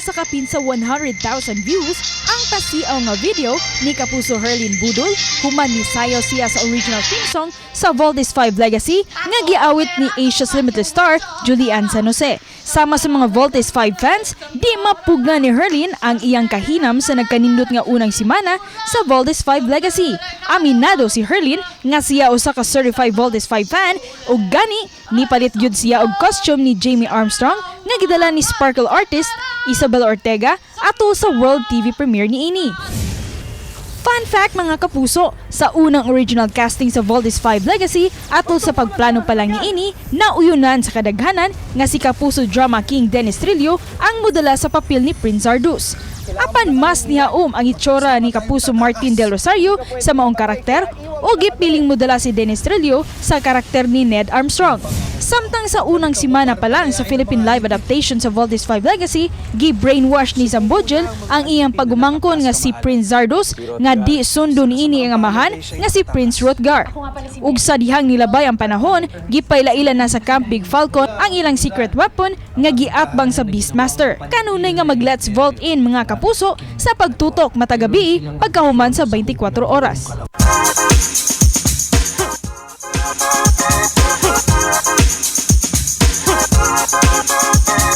na sa kapin sa 100,000 views ang pasiaw nga video ni Kapuso Herlene Budol human nisayaw siya sa original theme song sa Voltes 5 Legacy nga giawit ni Asia's Limitless star Julie Anne San Jose. Sama sa mga Voltes 5 fans, di mapugna ni Herlene ang iyang kahinam sa nagkanindot nga unang simana sa Voltes 5 Legacy. Aminado si Herlene nga siya usa ka certified Voltes 5 fan ug gani nipalit gyud siya og costume ni Jamie Armstrong nga gidala ni Sparkle artist Ysabel Ortega ato sa World TV premiere niini. Fun fact, mga kapuso, sa unang original casting sa Voltes 5 Legacy, atol sa pagplano pa lang niini, nauyunan sa kadaghanan nga si Kapuso Drama King Dennis Trillo ang modala sa papel ni Prince Zardos. Apan mas nihaom ang itsura ni Kapuso Martin Del Rosario sa maong karakter o gipiling modala si Dennis Trillo sa karakter ni Ned Armstrong. Samtang sa unang simana pa lang sa Philippine live adaptation sa Voltes 5 Legacy, gi-brainwash ni Zambojel ang iyang pagumangkon nga si Prince Zardos nga di sundo niini ang amahan nga si Prince Hrothgar. Ug sa dihang nilabay ang panahon, gipaila-ila na sa Camp Big Falcon ang ilang secret weapon nga giatbang sa Beastmaster. Kanunay nga mag-let's vault in, mga kapuso, sa pagtutok matag gabii pagkahuman sa 24 oras.